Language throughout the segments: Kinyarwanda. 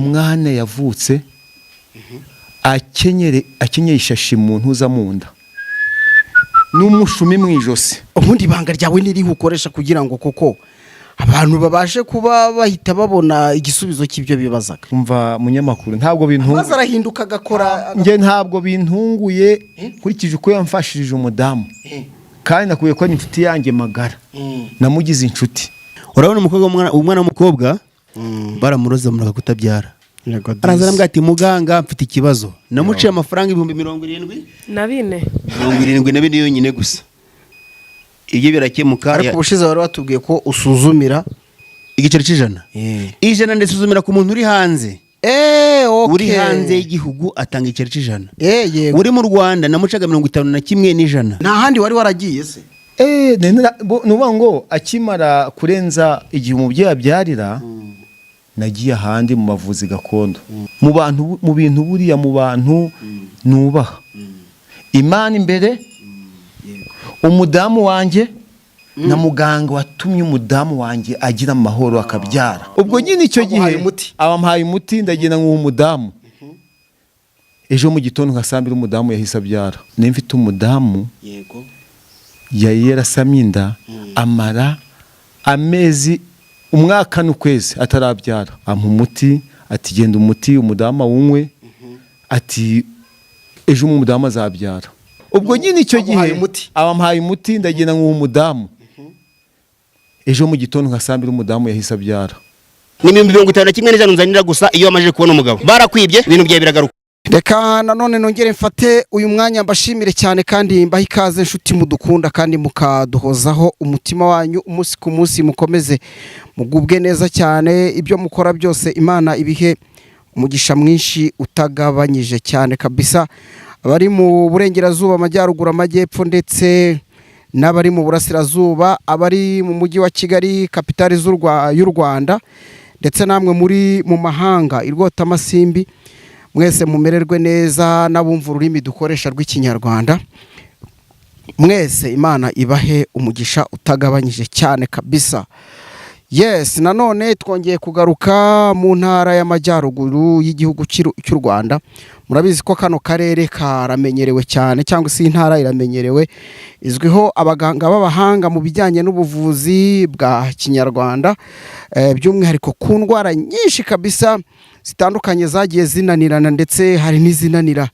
Umwana yavutse akenyere, akenyeye ishashi mu ntuza, mu nda, n'umushumi mu ijosi. Ubundi ibanga ryawe nirihe ukoresha kugira ngo koko abantu babashe kuba bahita babona igisubizo cy'ibyo bibazaga? Umva munyamakuru, ntabwo bintunguye. Maze arahinduka agakora. Njye ntabwo bintunguye, nkurikije uko yamfashirije umudamu, kandi nakubwiye ko ari inshuti yanjye magara, namugize inshuti. Urabona umukobwa, umwana w'umukobwa baramuroze, bamureka kutabyara. Araza arambwira ati: "Muganga, mfite ikibazo." Namuciye amafaranga 74,000. Na bine. 74 yonyine gusa, ibyo birakemuka. Ariko ubushize wari watubwiye ko usuzumira igiceri cy'ijana, ijana, ndasuzumira ku muntu uri hanze. Uri hanze y'igihugu atanga igiceri cy'ijana. Yego. Uri mu Rwanda namucaga 51 n'ijana. Nta handi wari waragiye se? Ni ukuvuga ngo akimara kurenza igihe umubyeyi abyarira, nagiye ahandi mu bavuzi gakondo, mu bantu, mu bintu buriya, mu bantu nubaha Imana imbere, umudamu wanjye na muganga watumye umudamu wanjye agira amahoro akabyara. Ubwo nyine icyo gihe Aguhaye umuti. Abampaye umuti, ndagenda nkuha umudamu. Ejo mu gitondo nka saa 2 umudamu yahise abyara. Niba mfite umudamu yari yarasamye inda, amara amezi, umwaka n'ukwezi atarabyara, ampa umuti, ati: "Genda umuti umudamu awunywe," ati: "Ejo umudamu azabyara." Ubwo nyine icyo gihe Aguhaye umuti. Abampaye umuti, ndagenda nkuha umudamu. Ejo mu gitondo nka saa 2 umudamu yahise abyara. Ni 51,100 nzanira gusa. Iyo wamaze kubona umugabo barakwibye, ibintu byawe biragaruka. Reka nanone nongere mfate uyu mwanya mbashimire cyane kandi mbahe ikaze, inshuti mudukunda kandi mukaduhozaho umutima wanyu umunsi ku munsi. Mukomeze mugubwe neza cyane, ibyo mukora byose Imana ibihe umugisha mwinshi utagabanyije cyane kabisa. Abari mu burengerazuba, amajyaruguru, amajyepfo, ndetse n'abari mu burasirazuba, abari mu mujyi wa Kigali, kapitali y'u Rwanda, ndetse namwe muri mu mahanga irwotamasimbi, mwese mumererwe neza. N'abumva ururimi dukoresha rw'Ikinyarwanda, mwese Imana ibahe umugisha utagabanyije cyane kabisa. Yes, nanone twongeye kugaruka mu ntara y'Amajyaruguru y'igihugu cy'u Rwanda. Murabizi ko kano karere karamenyerewe cyane, cyangwa se intara iramenyerewe, izwiho abaganga b'abahanga mu bijyanye n'ubuvuzi bwa kinyarwanda, by'umwihariko ku ndwara nyinshi kabisa zitandukanye zagiye zinanirana, ndetse hari n'izinanira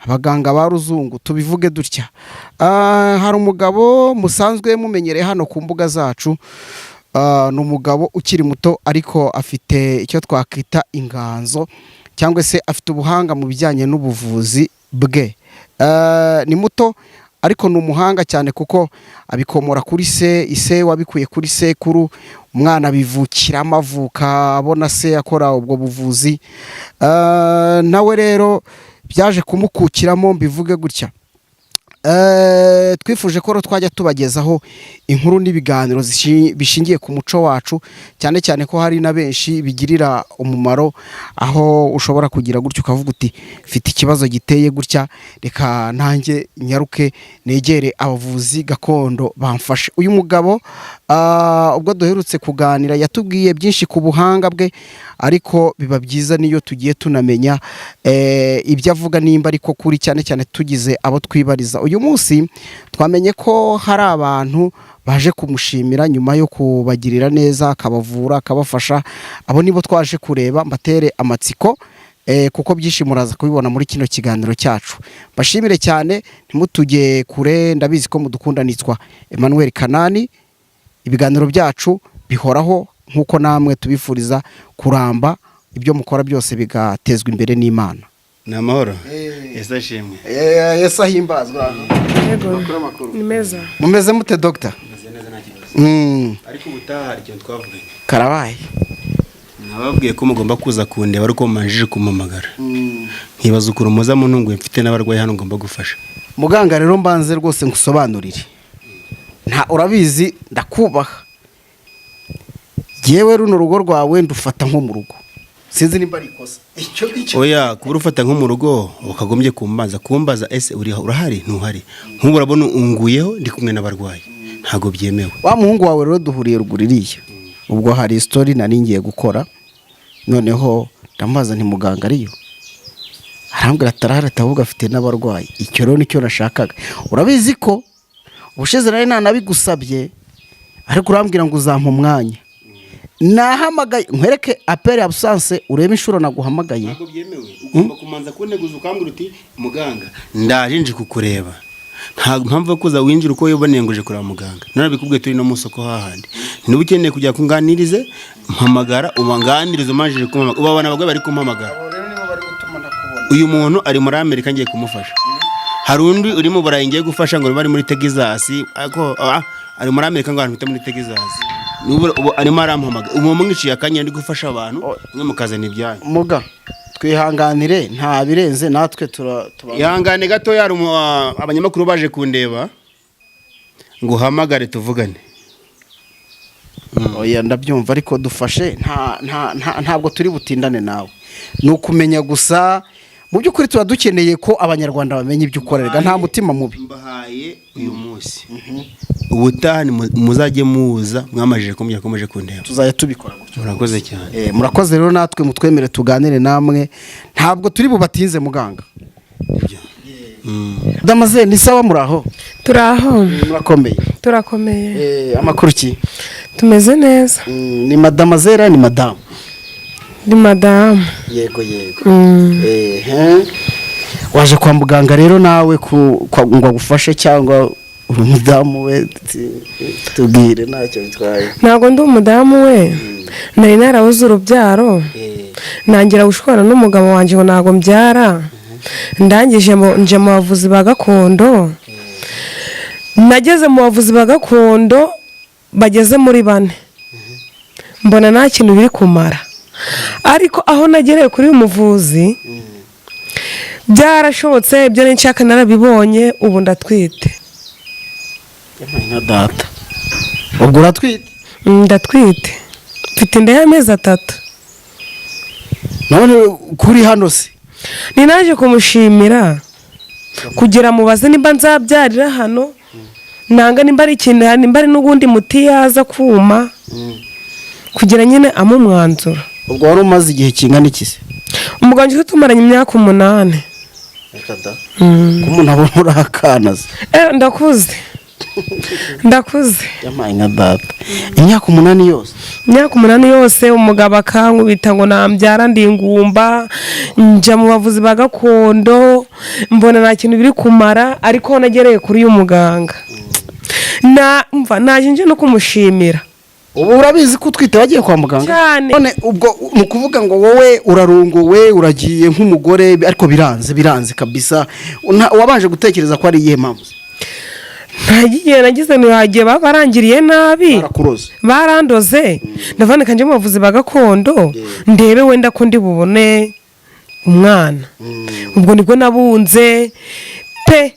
abaganga ba ruzungu, tubivuge dutya. Hari umugabo musanzwe mumenyereye hano ku mbuga zacu. Ni umugabo ukiri muto, ariko afite icyo twakwita inganzo, cyangwa se afite ubuhanga mu bijyanye n'ubuvuzi bwe. Ni muto ariko ni umuhanga cyane, kuko abikomora kuri se, ise wabikuye kuri sekuru, umwana abivukiramo, avuka abona se akora ubwo buvuzi. Nawe rero byaje kumukukiramo, mbivuge gutya. Twifuje ko rero twajya tubagezaho inkuru n'ibiganiro bishingiye ku muco wacu, cyane cyane ko hari na benshi bigirira umumaro, aho ushobora kugira gutya ukavuga uti: "Mfite ikibazo giteye gutya, reka nanjye nyaruke negere abavuzi gakondo bamfashe." Uyu mugabo, ubwo duherutse kuganira, yatubwiye byinshi ku buhanga bwe, ariko biba byiza niyo tugiye tunamenya ibyo avuga nimba ariko kuri, cyane cyane tugize abo twibariza. Uyu munsi twamenye ko hari abantu baje kumushimira nyuma yo kubagirira neza, akabavura, akabafasha. Abo nibo twaje kureba. Mbatere amatsiko, kuko byinshi muraza kubibona muri kino kiganiro cyacu. Mbashimire cyane, ntimutujye kure, ndabizi ko mudukunda. Nitwa Emmanuel Kanani. Ibiganiro byacu bihoraho nk'uko namwe tubifuriza kuramba, ibyo mukora byose bigatezwa imbere n'Imana. Ni amahoro, Yesu ashimwe. Yesu ahimbazwa. Yego, ni meza. Mumeze mute, dogita? Meze neza, nta kibazo. Ariko ubutaha hari ikintu twavuganye. Karabaye. Nababwiye ko mugomba kuza kundeba ariko mumanjije kumpamagara, nkibaza ukuntu muza muntunguye, mfite n'abarwayi hano ngomba gufasha. Muganga, rero mbanze rwose ngusobanurire, nta urabizi ndakubaha. Yewe, runo rugo rwawe ndufata nko mu rugo, sinzi nimba ari ikosa icyo ngicyo. Oya, kuba urufata nko mu rugo, wakagombye kumbaza ese uri urahari ntuhari? Nk'ubu urabona unguyeho ndi kumwe n'abarwayi, ntabwo byemewe. Wa muhungu wawe rero duhuriye ruguru iriya, ubwo hari story nari ngiye gukora noneho. Ndamubaza nti muganga ariyo? Arambwira ati arahari, ahubwo afite n'abarwayi. Icyo rero nicyo nashakaga. Urabizi ko ubushize nari nanabigusabye, ariko urambwira ngo uzampa umwanya. Nahamagaye, nkwereke appel absence, urebe inshuro naguhamagaye. Ntabwo byemewe. Ugomba kumanza kunteguza, ukambwira uti: "Muganga, ndaje, nje kukureba." Nta mpamvu yo kuza winjira uko wiboneye ngo uje kureba muganga. Narabikubwiye turi no mu isoko hahandi. Niba ukeneye kujya kunganirize, mpamagara ubanganirize umanjije kumpamagara. Ubu abana bagwe bari kumpamagara. Uyu muntu ari muri Amerika, ngiye kumufasha. Hari undi uri mu Burayi ngiye gufasha, ngo bari muri Texas, ariko ari muri Amerika, ngo ahantu bita muri Texas. Ubu arimo arampamagara. Ubu mwiciye akanya, ndi gufasha abantu, mwe mukazana ibyanyu. Muga, twihanganire, nta birenze, natwe tuba Ihangane gatoya, hari abanyamakuru baje kundeba ngo uhamagare tuvugane. Oya, ndabyumva, ariko dufashe, ntabwo turi butindane nawe. Ni ukumenya gusa, mu by'ukuri tuba dukeneye ko Abanyarwanda bamenya ibyo ukorerwa, nta mutima mubi. Mbahaye uyu munsi, ubutaha muzajye muza mwamajije kumbwira ko muje kundeba. Tuzajya tubikora gutyo. Murakoze cyane. Murakoze rero, natwe mutwemere tuganire namwe, ntabwo turi bubatinze, muganga. Ibyo. Damaze, ni sawa? Muraho? Turaho. Murakomeye? Turakomeye. Amakuru ki? Tumeze neza. Ni madamazera, ni madamu? Ni madamu. Yego. Ehe. Waje kwa muganga rero nawe ngo agufashe, cyangwa uri umudamu we? Tubwire, ntacyo bitwaye. Ntabwo ndi umudamu we. Nari narabuze urubyaro, ntangira gushwana n'umugabo wanjye ngo ntabwo mbyara. Ndangije nje mu bavuzi ba gakondo. Nageze mu bavuzi ba gakondo bageze muri bane, mbona nta kintu biri kumara. Ariko aho nagereye kuri uyu muvuzi byarashobotse, ibyo nshaka narabibonye, ubu ndatwite. Yampaye nka data, ubwo uratwite? Ndatwite, mfite inda y'amezi 3. None kuri hano se? Ni naje kumushimira kugira mubaze nimba nzabyarira hano, nanga nimba ari ikintu, nimba ari n'ubundi muti yaza kuma kugira nyine amu umwanzuro. Ubwo wari umaze igihe kingana iki se? Umugabo wanjye tumaranye imyaka 8. Reka da! Ko umuntu abona uri akana se? Ndakuze, ndakuze. Yampaye nka data, imyaka 8 yose? Imyaka 8 yose, umugabo akankubita ngo nambyara, ndi ingumba. Njya mu bavuzi ba gakondo, mbona nta kintu biri kumara, ariko nagereye kuri uyu muganga, na mva naje nje no kumushimira. Ubu urabizi ko utwite, wagiye kwa muganga? Cyane. None ubwo ni ukuvuga ngo wowe urarunguwe, uragiye nk'umugore, ariko biranze, biranze kabisa. Wabanje gutekereza ko ari iyihe mpamvu? Ntagiye, nagize ntihagiye baba barangiriye nabi. Barakuroze? Barandoze. Ndavuga njye mu bavuzi ba gakondo ndebe wenda ko ndi bubone umwana. Ubwo nibwo nabunze pe,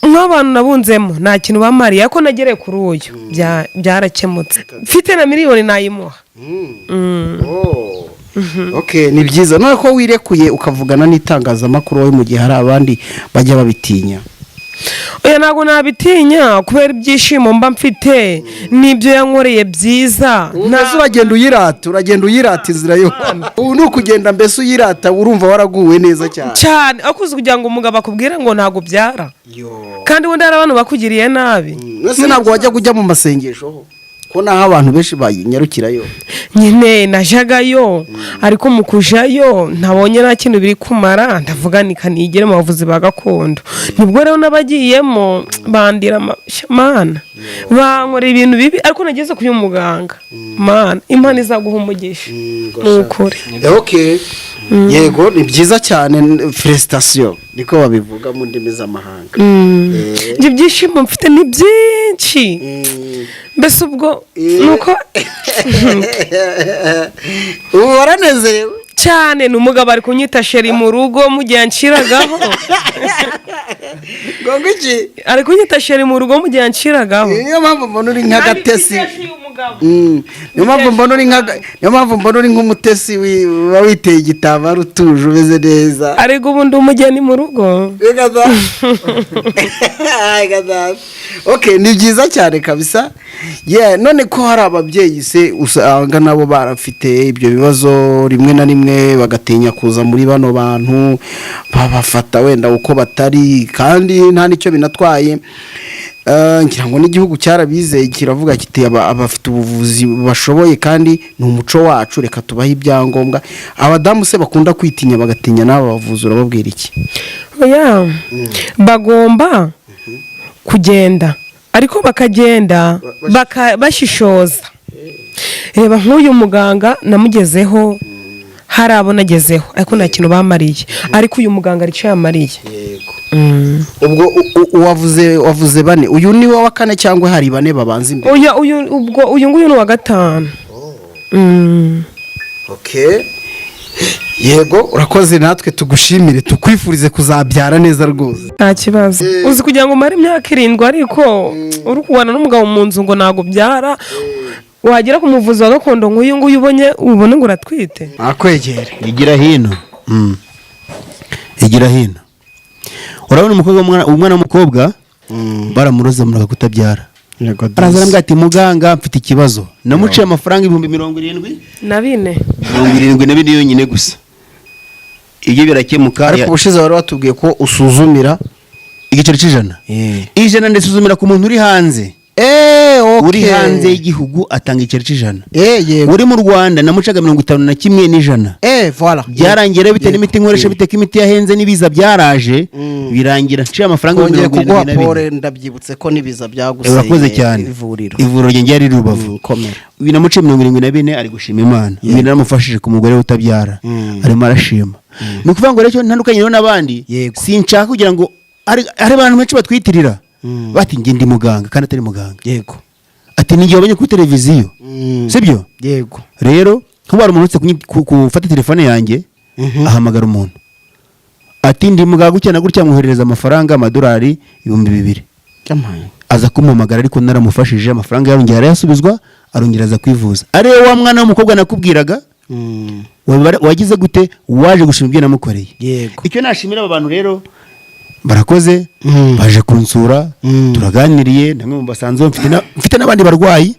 nk'abantu nabunzemo nta kintu bamariye, ariko nagereye kuri uyu byarakemutse. Mfite na miliyoni nayimuha. Okay, ni byiza. None ko wirekuye ukavugana n'itangazamakuru wowe, mu gihe hari abandi bajya babitinya? Oya, ntabwo nabitinya kubera ibyishimo mba mfite n'ibyo yankoreye byiza. Mbese uragenda uyirata, uragenda uyirata inzira yo, ubu ni ukugenda mbese uyirata, urumva waraguwe neza cyane. Cyane, ariko uzi kugira ngo umugabo akubwire ngo ntabwo ubyara, kandi ubundi hari abantu bakugiriye nabi. Mbese ntabwo wajya kujya mu masengesho ho, ko naho abantu benshi bayinyarukirayo? Nyine najagayo, ariko mu kujayo ntabonye nta kintu biri kumara, ndavuga ni kanigere mu bavuzi ba gakondo. Nibwo rero n'abagiyemo bandira mana, bankorera ibintu bibi, ariko nageze kuri uyu muganga, mana, Imana izaguha umugisha, ni ukuri. Okay, yego, ni byiza cyane, félicitations, niko babivuga mu ndimi z'amahanga. Ibyo byishimo mfite ni byinshi, mbese ubwo nuko Ubu waranezerewe? Cyane. Ni umugabo ari kunyita chéri mu rugo mu gihe yanciragaho. Ngo iki? Ari kunyita chéri mu rugo mu gihe yanciragaho. Niyo mpamvu mbona uri nk'agatesi. Kandi umugabo. Niyo mpamvu mbona uri nk'umutesi, uba witeye igitambaro, utuje, umeze neza. Ariko ubu ndi umugeni mu rugo. Reka da. Reka da. Okay, ni byiza cyane kabisa. Yeah, none ko hari ababyeyi se usanga nabo barafite ibyo bibazo, rimwe na rimwe bagatinya kuza muri bano bantu, babafata wenda uko batari kandi nta n'icyo binatwaye. Ngira ngo n'igihugu cyarabizeye, kiravuga kiti abafite ubuvuzi bashoboye kandi ni umuco wacu, reka tubahe ibyangombwa. Abadamu se bakunda kwitinya, bagatinya n'aba bavuzi, urababwira iki? Oya, bagomba kugenda, ariko bakagenda bashishoza. Reba nk'uyu muganga namugezeho, hari abo nagezeho ariko nta kintu bamariye, ariko uyu muganga hari icyo yamariye. Ubwo wavuze bane, uyu ni we wa kane cyangwa hari bane babanza imbere? Oya, uyu, ubwo uyu nguyu ni uwa gatanu. Okay, yego, urakoze, natwe tugushimire, tukwifurize kuzabyara neza rwose. Nta kibazo. Uzi kugira ngo umare imyaka 7 ariko uri kubana n'umugabo mu nzu ngo ntabwo ubyara, wagera ku muvuzi wa gakondo nk'uyu nguyu ubonye, ubone ngo uratwite? Nakwegere. Igira hino. Igira hino. Urabona umukobwa, umwana w'umukobwa baramuroze, muraka kutabyara. Araza arambwira ati: "Muganga, mfite ikibazo." Namuciye amafaranga 74,000 na bine. 74 yonyine gusa, ibyo birakemuka. Ariko ubushize wari watubwiye ko usuzumira Igiceri cy'ijana, ijana ndisuzumira ku muntu uri hanze. Uri hanze y'igihugu atanga igiceri cy'ijana. Yego. Uri mu Rwanda namucaga 51 n'ijana. Voilà. Byarangiye rero bitewe n'imiti nkoresha, bitewe ko imiti yahenze n'ibiza byaraje, birangira nciye amafaranga Kongeye mirongo kuguha irindwi na bine. pole, ndabyibutse ko n'ibiza byaguseye. Urakoze cyane. Ivuriro. Ivuriro ryanjye riri Rubavu. Komera. Uyu namuciye 74, ari gushima Imana. Ibi naramufashije ku mugore we utabyara, arimo arashima. Ni ukuvuga ngo rero icyo ntandukanye rero n'abandi, sinshaka kugira ngo hari abantu benshi batwitirira, bati: "Njye ndi muganga," kandi atari muganga. Ati: "Ni igihe wabonye kuri televiziyo." Sibyo? Yego. Rero nk'ubu hari umuntu uretse gufata telefone yanjye, ahamagara umuntu ati: "Ndi muganga gutya na gutya," amwoherereza amafaranga, amadolari 2000. Yampaye. Aza kumpamagara, ariko naramufashije, amafaranga yarongera arayasubizwa, arongera aza kwivuza. Ariwe wa mwana w'umukobwa nakubwiraga, wagize gute, waje gushima ibyo namukoreye. Icyo nashimira aba bantu rero, barakoze, baje kunsura, turaganiriye, namwe mu basanzwe mfite n'abandi barwayi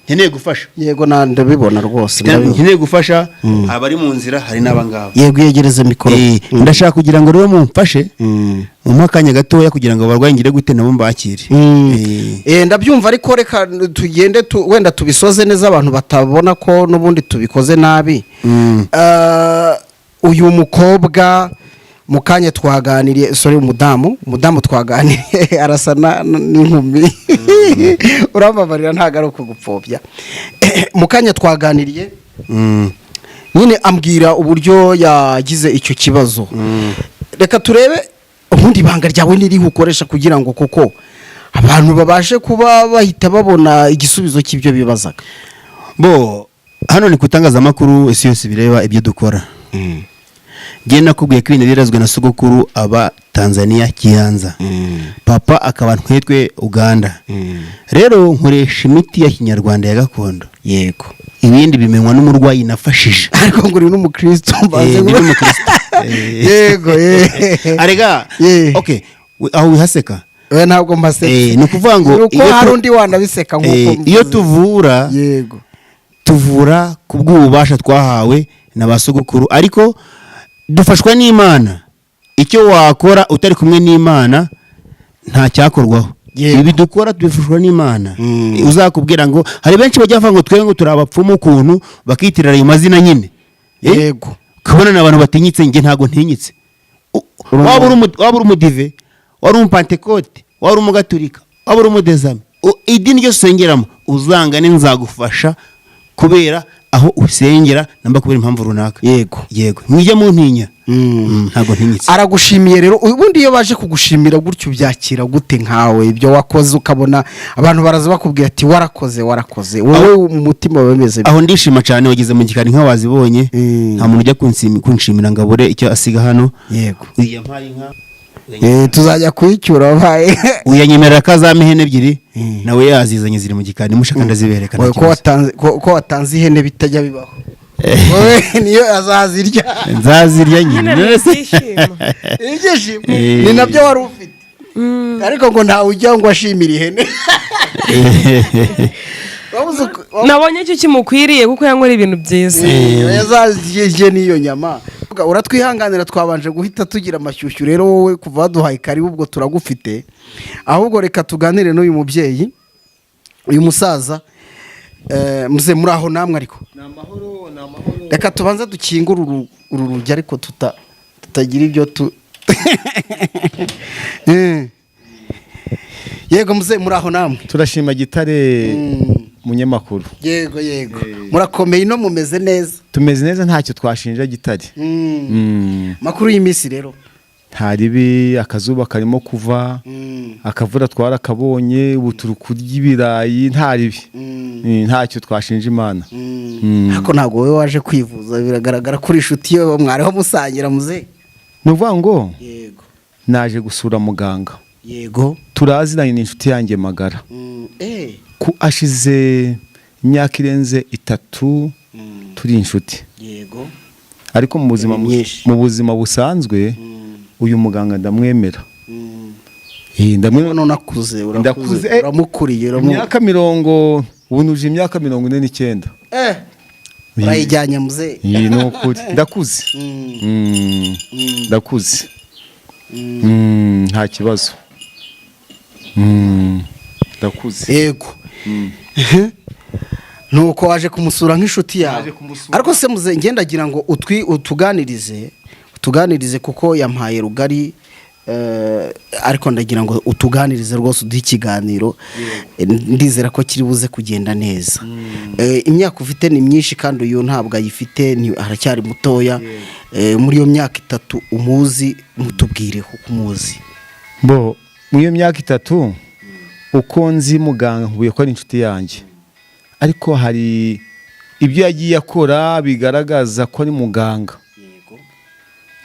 nkeneye gufasha. Yego, na ndabibona rwose, ndabibona. Nkeneye gufasha abari mu nzira, hari n'abangaba. Yego, yegereze mikoro. Ndashaka kugira ngo rero mumfashe, mumpe akanya gatoya kugira ngo abarwayi ngire gute, nabo mbakire. Ndabyumva, ariko reka tugende wenda tubisoze neza, abantu batabona ko n'ubundi tubikoze nabi. Uyu mukobwa mu kanya twaganiriye, sorry, umudamu twaganiriye arasa n'inkumi, urababarira, ntabwo ari ukugupfobya. Mu kanya twaganiriye nyine ambwira uburyo yagize icyo kibazo. Reka turebe ubundi ibanga ryawe niriho ukoresha kugira ngo koko abantu babashe kuba bahita babona igisubizo cy'ibyo bibazaga. Bo hano ni ku itangazamakuru, isi yose bireba ibyo dukora. Njye nakubwiye ko ibintu birazwe na sogokuru aba Tanzania Kiyanza, papa akaba Ntwetwe Uganda. Rero nkoresha imiti ya kinyarwanda ya gakondo. Ibindi bimenywa n'umurwayi nafashije. Ariko ngo uri n'umukristo, mbanze. Ndi n'umukristo. Yego. Arega, okay, aho wihaseka? We, ntabwo mbasetse. Ni ukuvuga ngo ni uko hari undi wanabiseka nk'uko iyo mvuze. Tuvura, tuvura ku bw'ububasha twahawe na ba sogokuru, ariko dufashwa n'Imana. Icyo wakora utari kumwe n'Imana nta cyakorwaho. Ibi dukora tubifashwa n'Imana. Uzakubwira ngo hari benshi bajya bavuga ngo twe ngo turi abapfumu, ukuntu bakitirira ayo mazina nyine. Kubona ni abantu batinyitse, njye ntabwo ntinyitse. Waba uri umudive, waba uri umupantekote, waba uri umugaturika, waba uri umudezame, idini ryose usengeramo, uzangane nzagufasha kubera aho usengera namba kubera impamvu runaka. Yego, mwijya muntinya. Ntabwo ntinyitse. Aragushimiye rero. Ubundi iyo baje kugushimira gutyo ubyakira gute nkawe, ibyo wakoze ukabona abantu baraza bakubwira ati: "Warakoze, warakoze," wowe mu mutima wawe bimeze bite? Aho ndishima cyane, wageze mu gikari nka wazibonye. Nta muntu ujya kunshimira ngo abure icyo asiga hano. Yampaye inka. Tuzajya kuyicyura wabaye. Uyanyemerera ko azampa ihene ebyiri, nawe yazizanye ziri mu gikari, nimushaka ndazibereka, nta Wowe ko kibazo. ko watanze ihene bitajya bibaho, wowe niyo azazirya. Nzazirya nyine. Nyine ni ibyishimo. Ibyishimo ni nabyo wari ufite, ariko ngo ntawe ujya ngo ashimire ihene. Wabuze Nabonye icyo kimukwiriye kuko yanywera ibintu byiza. Yazarye n'iyo nyama. Uratwihanganira, twabanje guhita tugira amashyushyu. Rero wowe kuva waduhaye karibu, ubwo turagufite. Ahubwo reka tuganire n'uyu mubyeyi, uyu musaza. Muze muri aho namwe, ariko Ni amahoro, ni amahoro. Reka tubanze dukingure uru rugi, ariko tutagira ibyo tu. Yego muze, muri aho namwe? Turashima Gitare, munyamakuru. Yego, murakomeye ino, mumeze neza? Tumeze neza, ntacyo twashinja Gitare. Makuru y'iminsi rero? Nta ribi, akazuba karimo kuva, akavura twarakabonye, ubu turi kurya ibirayi, nta ribi. Ntacyo twashinja Imana. Ariko ntabwo wowe waje kwivuza, biragaragara ko uri inshuti ye, mwariho musangira muze. Ni ukuvuga ngo Yego. naje gusura muganga. Turaziranye, ni inshuti yanjye magara. Ku ashize imyaka irenze 3 turi inshuti. Ariko mu buzima Ni myinshi. mu buzima busanzwe uyu muganga ndamwemera. Ndamwemera. None unakuze, urakuze. Ndakuze. Uramukuriye, Imyaka mirongo, ubu nuje imyaka 49. Urayijyanye muze. Iyi ni ukuri, ndakuze. Ndakuze. Nta kibazo. Ndakuze. Yego, nuko waje kumusura nk'inshuti yawe. Naje kumusura. Ariko se muze, ngendagira ngo utwi utuganirize kuko yampaye rugari, ariko ndagira ngo utuganirize rwose, uduhe ikiganiro. Ndizera ko kiri buze kugenda neza. Imyaka ufite ni myinshi kandi uyu ntabwo ayifite, aracyari mutoya. Muri iyo myaka 3 umuzi, mutubwire uko umuzi. Bo muri iyo myaka 3 uko nzi muganga, nkubuye ko ari inshuti yanjye, ariko hari ibyo yagiye akora bigaragaza ko ari muganga.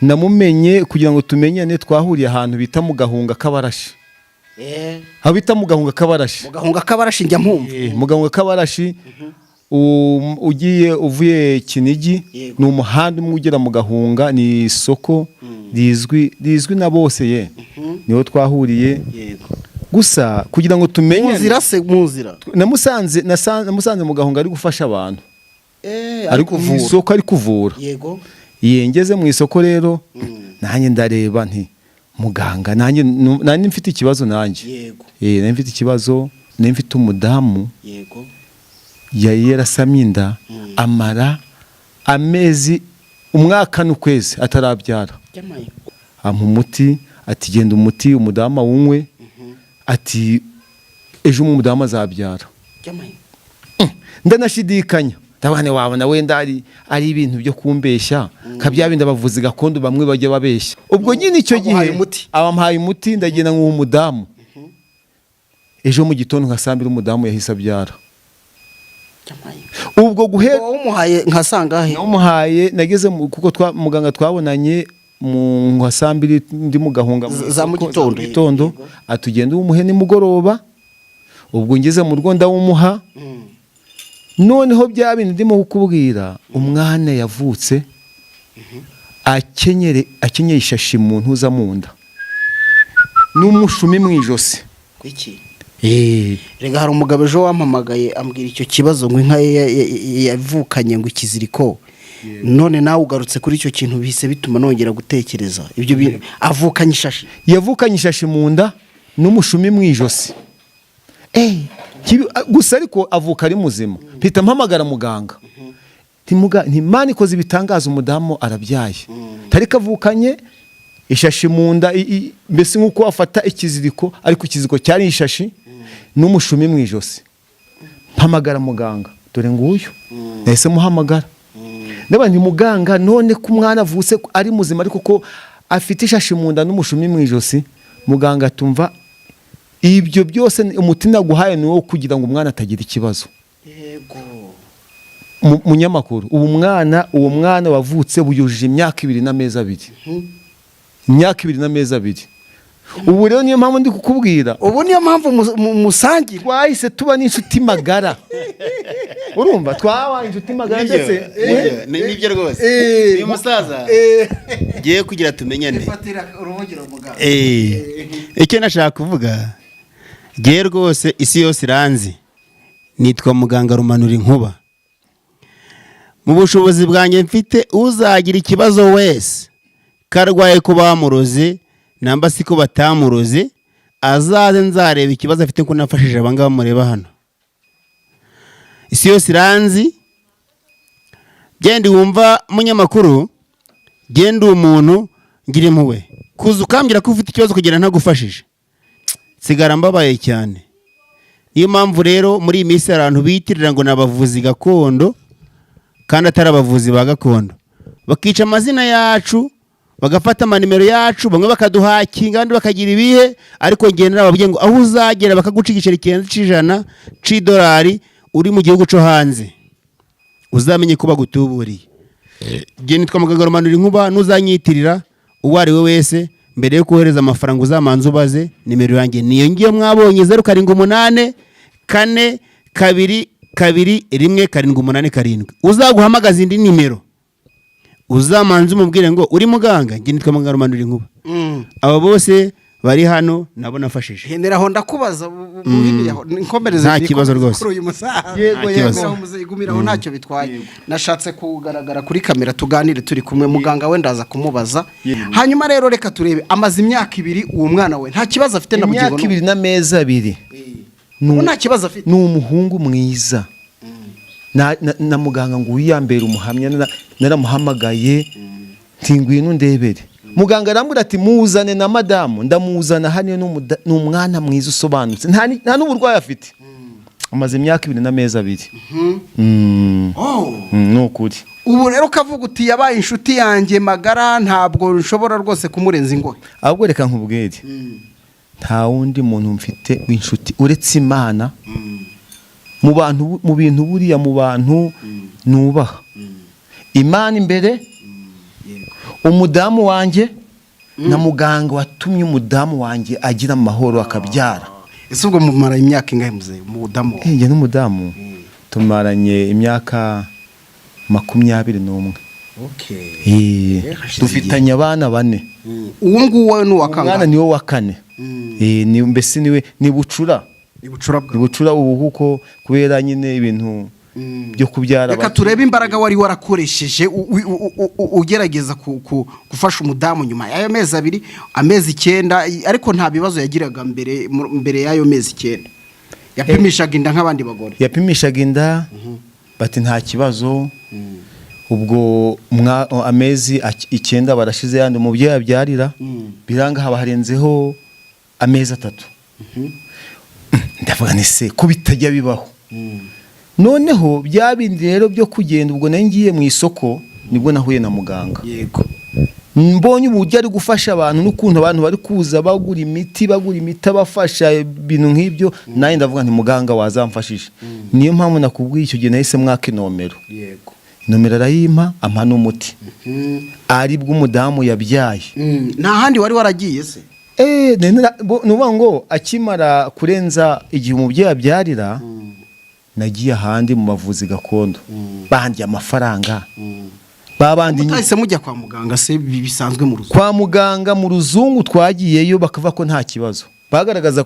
Namumenye, kugira ngo tumenyane, twahuriye ahantu bita mu Gahunga k'Abarashi. Aho bita mu Gahunga k'Abarashi. Mu Gahunga k'Abarashi njya mpumva. Mu Gahunga k'Abarashi, ugiye uvuye Kinigi, ni umuhanda umwe ugera mu Gahunga, ni isoko rizwi na bose ye, niho twahuriye. Gusa kugira ngo Mu tumenyane, nzira se, mu nzira? Namusanze mu Gahunga ari gufasha abantu, ari Ari mu kuvura. isoko ari kuvura. Ye, ngeze mu isoko rero nanjye ndareba nti muganga, nanjye nanjye mfite ikibazo nanjye. Nari mfite ikibazo, nari mfite umudamu yari yarasamye inda, amara amezi, umwaka n'ukwezi atarabyara. Ampa umuti, ati genda umuti umudamu awunywe, ati ejo umudamu azabyara. Ndanashidikanya, ndabona wabona wenda ari ibintu byo kumbeshya nka bya bindi abavuzi gakondo bamwe bajya babeshya. Ubwo nyine icyo gihe Amuhaye umuti. Abamuhaye umuti, ndagenda nk'uwo umudamu, ejo mu gitondo nka saa 2 umudamu yahise abyara. Ubwo guhera Wowe umuhaye nka sangahe? Namuhaye, nageze kuko muganga twabonanye mu nka saa 2 ndi mu Gahunga mu Za mu isoko, gitondo. Gitondo. Atugenda umuhe nimugoroba. Ubwo ngeze mu rugo ndawumuha. Noneho bya bindi ndimo kukubwira, umwana yavutse akenyeye ishashi mu ntuza mu nda n'umushumi mu ijosi. Kuki? Rega hari umugabo ejo wampamagaye ambwira icyo kibazo, ngo inka ye yavukanye ngo ikiziriko. None nawe ugarutse kuri icyo kintu, bihise bituma nongera gutekereza ibyo bintu. Avukanye ishashi? Yavukanye ishashi mu nda n'umushumi mu ijosi. Gusa ariko avuka ari muzima. Mpita mpamagara muganga. Nti Imana ikoze ibitangaza, umudamu arabyaye, tariko avukanye ishashi mu nda, mbese nk'uko wafata ikiziriko, ariko ikiziriko cyari ishashi, n'umushumi mu ijosi. Mpamagara muganga, dore nguyu, nahise muhamagara. Ndabona nti muganga, none ko umwana avutse ari muzima ariko ko afite ishashi mu nda n'umushumi mu ijosi? Muganga atumva ibyo byose, umuti naguhaye ni uwo kugira ngo umwana atagira ikibazo. Munyamakuru, ubu mwana, uwo mwana wavutse buyujije imyaka 2 n'amezi 2, imyaka 2 n'amezi 2. Ubu rero niyo mpamvu ndi kukubwira. Ubu niyo mpamvu musangira. Twahise tuba n'inshuti magara, urumva, twabaye inshuti magara ndetse. Nibyo rwose. Uyu musaza ngiye kugira tumenyane. Fatira uruvugiro, muganga. Icyo nashaka kuvuga, ngewe rwose isi yose iranzi, nitwa muganga Rumanura Inkuba. Mu bushobozi bwanjye mfite, uzagira ikibazo wese karwaye ko bamuroze namba si ko batamuroze, azaze nzareba ikibazo afite, ko nafashije abangaba mureba hano. Isi yose iranzi. Genda wumva munyamakuru, genda umuntu ngira impuhwe, kuza ukambwira ko ufite ikibazo kugira ntagufashije, nsigara mbabaye cyane. Niyo mpamvu rero muri iyi minsi hari abantu biyitirira ngo ni abavuzi gakondo kandi atari abavuzi ba gakondo, bakica amazina yacu, bagafata amanimero yacu, bamwe bakaduhakinga, abandi bakagira ibihe. Ariko ngenda nababwiye ngo aho uzagera bakaguca igiceri kirenze c'ijana c'idolari uri mu gihugu cyo hanze, uzamenye ko bagutuburiye. Njye nitwa muganga Rumanura Inkuba. Ntuzanyitirira uwo ari we wese, mbere yo kohereza amafaranga uzamanza ubaze. Nimero yanjye niyo ngiyo mwabonye, 0784221787. Uzaguhamagaza indi nimero, uzamanza umubwire ngo uri muganga. Njye nitwa muganga Rumanura Inkuba. Abo bose bari hano nabo nafashije. Henera aho, ndakubaza buhiniye aho, nkomereze. Nta kibazo rwose. Kuri uyu musaza. Yego, Nta kibazo. Gumiraho muzehe, gumiraho, ntacyo bitwaye. Nashatse kugaragara kuri kamera, tuganire turi kumwe. Muganga we ndaza kumubaza. Hanyuma rero reka turebe, amaze imyaka 2 uwo mwana we nta kibazo afite na bugingo Imyaka 2 n'amezi 2. N'ubu nta kibazo afite? Ni umuhungu mwiza. Na muganga ngo wiyambere umuhamya, naramuhamagaye nti: "Ngwino ndebere." Muganga arambwira ati: "Muzane na madamu." Ndamuzana hano, ni umwana mwiza usobanutse, nta n'uburwayi afite. Amaze imyaka 2 n'amezi 2. Oh. Ni ukuri. Ubu rero ukavuga uti: "Yabaye inshuti yanjye magara, ntabwo nshobora rwose kumurenza ingohe." Ahubwo reka nkubwire, nta wundi muntu mfite w'inshuti uretse Imana. Mu bantu, mu bintu, buriya mu bantu nubaha Imana imbere, umudamu wanjye na muganga watumye umudamu wanjye agira amahoro akabyara. Ese ubwo mumara imyaka ingahe muzehe, umudamu wawe? Njye n'umudamu tumaranye imyaka 21. Hashize. Dufitanye abana bane. Uwo nguwo ni uwa Umwana kangahe? niwe wa kane. Mbese niwe ni bucura. Ibucura Ni bwawe. bucura ubu, kuko kubera nyine ibintu byo kubyara. Reka turebe imbaraga wari warakoresheje ugerageza gufasha umudamu nyuma y'ayo mezi 2, amezi 9, ariko nta bibazo yagiraga mbere? Mbere y'ayo mezi 9 yapimishaga inda nk'abandi bagore? Yapimishaga inda, bati nta kibazo. Ubwo amezi 9 barashize, yandi umubyeyi abyarira biranga, haba harenzeho amezi 3. Ndavuga ni se ko bitajya bibaho? Noneho bya bindi rero byo kugenda, ubwo nari ngiye mu isoko, nibwo nahuye na muganga. Mbonye uburyo ari gufasha abantu n'ukuntu abantu bari kuza bagura imiti, bagura imiti abafasha, ibintu nk'ibyo, nanjye ndavuga nti: "Muganga wazamfashije." Niyo mpamvu nakubwiye, icyo gihe nahise mwaka inomero. Inomero arayimpa, ampa n'umuti, aribwo umudamu yabyaye. Nta handi wari waragiye se? Ni ukuvuga ngo akimara kurenza igihe umubyeyi abyarira, nagiye ahandi mu bavuzi gakondo, bandiye amafaranga babandi. Mutahise mujya kwa muganga se bisanzwe mu ruzu? Kwa muganga mu ruzungu twagiyeyo, bakavuga ko nta kibazo, bagaragazaga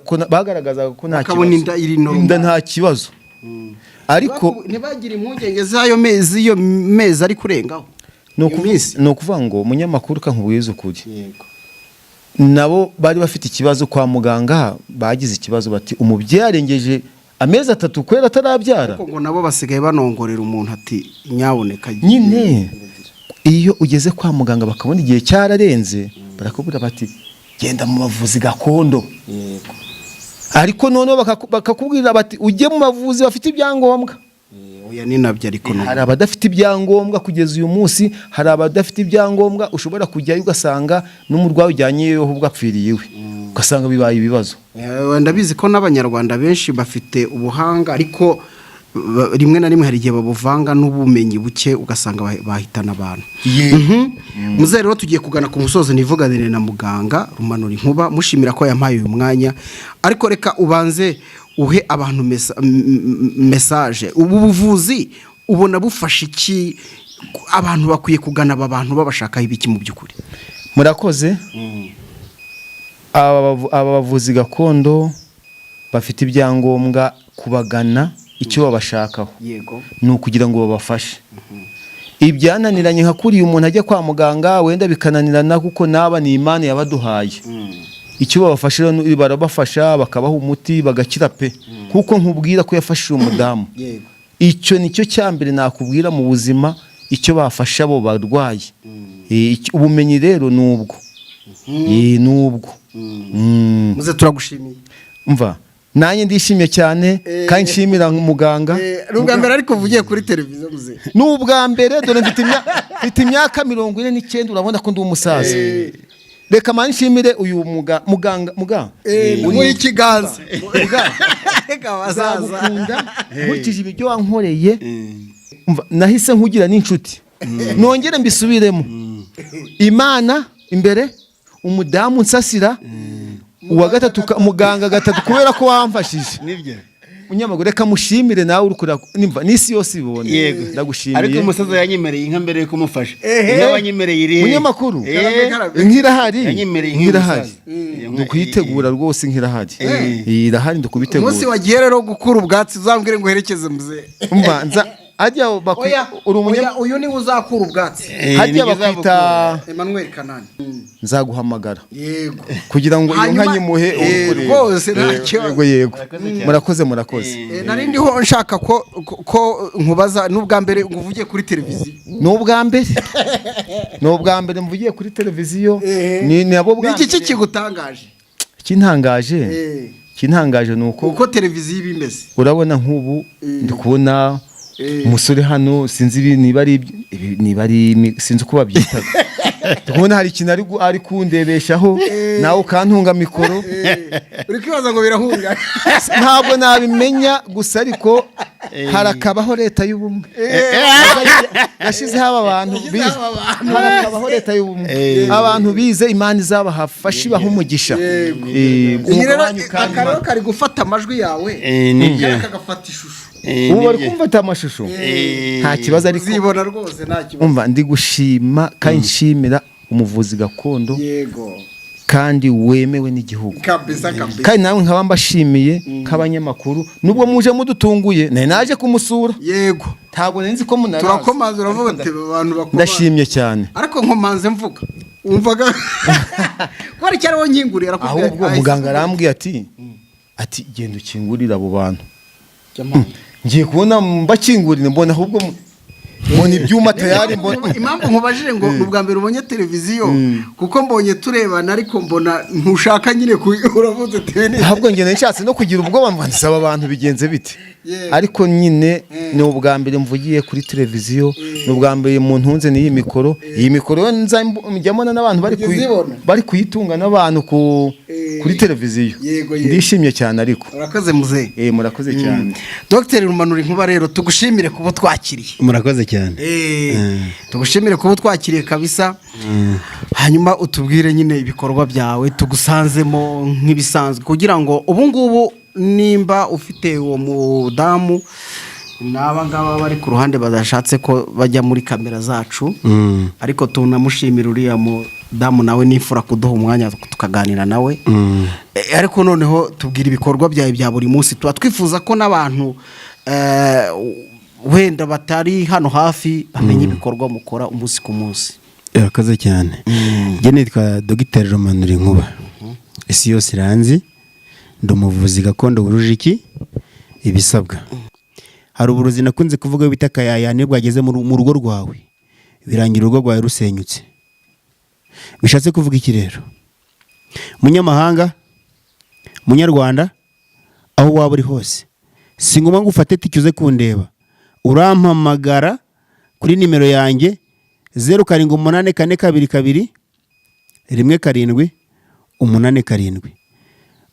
ko nta Bakabona kibazo. Inda iri normal. Inda nta kibazo, ariko Ntibagire impungenge z'ayo mezi, iyo mezi ari kurengaho. Ni Iyo minsi. Ni ukuvuga ngo umunyamakuru, kankubwiza ukuri, nabo bari bafite ikibazo kwa muganga, bagize ikibazo bati: "Umubyeyi arengeje amezi 3 kubera atarabyara." Ariko ngo nabo basigaye banongorera umuntu ati: "Nyaboneka." Nyine iyo ugeze kwa muganga bakabona igihe cyararenze, barakubwira bati: "Genda mu bavuzi gakondo." Ariko noneho bakakubwira bati: "Ujye mu bavuzi bafite ibyangombwa." Oya, ni nabyo, ariko Hari abadafite ibyangombwa kugeza uyu munsi, hari abadafite ibyangombwa, ushobora kujyayo ugasanga n'umurwayi ujyanyeyo ahubwo apfiriye iwe, ugasanga bibaye ibibazo. Ndabizi ko n'Abanyarwanda benshi bafite ubuhanga, ariko Rimwe na rimwe hari igihe babuvanga n'ubumenyi buke, ugasanga bahitana abantu. Muzehe rero, tugiye kugana ku musozo, nivuganire na muganga Rumanura Inkuba, mushimira ko yampaye uyu mwanya. Ariko reka ubanze uhe abantu message. Ubu buvuzi ubona bufasha iki? Abantu bakwiye kugana aba bantu babashakaho ibiki mu by'ukuri? Murakoze. Aba bavuzi gakondo bafite ibyangombwa, kubagana icyo babashakaho ni ukugira ngo babafashe ibyananiranye, nka kuriya umuntu ajya kwa muganga wenda bikananirana, kuko naba ni Imana yabaduhaye. Icyo babafasha rero barabafasha, bakabaha umuti bagakira pe, kuko nkubwira ko yafashije umudamu. Icyo nicyo cya mbere nakubwira mu buzima, icyo bafasha abo barwayi. Ubumenyi rero ni ubwo. Ni ubwo. Muze, turagushimiye. Mva nanjye ndishimye cyane kandi nshimira muganga. Ni ubwa mbere ariko uvugiye kuri televiziyo, muze? Ni ubwa mbere. Dore mfite imyaka 49, urabona ko ndi umusaza. Reka mani nshimire uyu muganga muganga. Muri ikiganza. Muganga. Reka bazaza. Nzagukunda nkurikije ibyo wankoreye. Umva, nahise nkugira n'inshuti. Nongere mbisubiremo: Imana imbere, umudamu nsasira uwa gatatu, muganga gatatu, kubera ko wamfashije. Nibyo. Munyamaguru, reka mushimire nawe uri kureba, nimva n'isi yose ibibone. Ndagushimiye. Ariko umusaza yanyemereye inka mbere yo kumufasha. Ehe. Inka wanyemereye iri he? Munyamakuru, inka irahari. Yanyemereye Inka irahari. umusaza. Ndikuyitegura rwose, inka irahari. Irahari, ndikubitegura. Umunsi wagiye rero gukura ubwatsi, uzambwire ngo uherekeze muze. Umva, nza ajya Oya. Uri umunya Oya, uyu niwe uzakura ubwatsi. Hajya Nibyo. bakwita Emmanuel Kanani. Nzaguhamagara kugira ngo iyo nka Hanyuma- nyimuhe uri kureba. Rwose nta kibazo. Yego. Murakoze cyane. Murakoze, murakoze. Nari ndiho nshaka ko nkubaza, n'ubwa mbere ngo uvugiye kuri televiziyo? Ni ubwa mbere, ni ubwa mbere mvugiye kuri televiziyo. Ni nabo bwa Ni iki kigutangaje? Ikintangaje, ikintangaje ni uko uko televiziyo iba imeze. Urabona nk'ubu ndi kubona umusore hano, sinzi ibi niba ari niba ari sinzi uko babyitaga. Ndi kubona hari ikintu ari kundebeshaho, nawe ukantunga mikoro. Uri kwibaza ngo birahunga? Ntabwo nabimenya gusa, ariko harakabaho leta y'ubumwe yashyizeho aba bantu bize. Harakabaho leta y'ubumwe, abantu bize, Imana izabahafashe, ibaha umugisha. Iyi Umwuga rero wanyu kandi aka rero kari gufata amajwi yawe, Nibyo. kariya kagafata ishusho. Ubu bari Nibyo. kumfata amashusho, nta kibazo, ariko Uzibona rwose, nta kibazo. Umva, ndi gushima kandi nshimira umuvuzi gakondo kandi wemewe n'igihugu. Kabisa kabisa. Kandi nawe nkaba mbashimiye nk'abanyamakuru, nubwo muje mudutunguye. Nari naje kumusura, ntabwo nari nzi ko munaraza. Turakomanza, uravuga uti abantu bakomanza. Ndashimye cyane. Ariko nkomanze mvuga, wumvaga ko hari icyo ariwo nkinguriye, arakubwira. Ahubwo muganga arambwiye ati "Genda ukingurire abo bantu." Ngiye kubona mbakingurire, mbona ahubwo mbona ibyuma tayari, mbona Impamvu nkubajije ngo ni ubwa mbere ubonye televiziyo, kuko mbonye turebana, ariko mbona ntushaka nyine uravuze uti Ahubwo njye nshatse no kugira ubwoba, ngo nsaba abantu bigenze bite? Ariko nyine ni ubwa mbere mvugiye kuri televiziyo, ni ubwa mbere mu ntunze n'iyi mikoro. Iyi mikoro yo njya mbona n'abantu Ujya uzibona? bari kuyitunga n'abantu kuri televiziyo. Yego. Ndishimye cyane ariko. Urakoze, muzehe. Murakoze cyane. Dr Rumanura Inkuba, rero tugushimire kuba twakiriye. Murakoze cyane. Tugushimire kuba twakiriye kabisa. Hanyuma utubwire nyine ibikorwa byawe tugusanzemo nk'ibisanzwe, kugira ngo ubu ngubu nimba ufite uwo mudamu n'aba ngaba bari ku ruhande badashatse ko bajya muri kamera zacu, ariko tunamushimira uriya mudamu nawe n'imfura kuduha umwanya tukaganira nawe. Ariko noneho tubwira ibikorwa byawe bya buri munsi. Tuba twifuza ko n'abantu wenda batari hano hafi bamenya ibikorwa mukora umunsi ku munsi. Urakoze cyane. Njye nitwa Dogiteri Romanura Inkuba, isi yose iranzi. Ndi umuvuzi gakondo wujuje iki ibisabwa. Hari uburozi nakunze kuvuga bita akayayane. Iyo bwageze mu rugo rwawe, birangira urugo rwawe rusenyutse. Bishatse kuvuga iki rero? Munyamahanga, munyarwanda, aho waba uri hose, si ngombwa ngo ufate tike uze kundeba. Urampamagara kuri nimero yanjye 0784221787,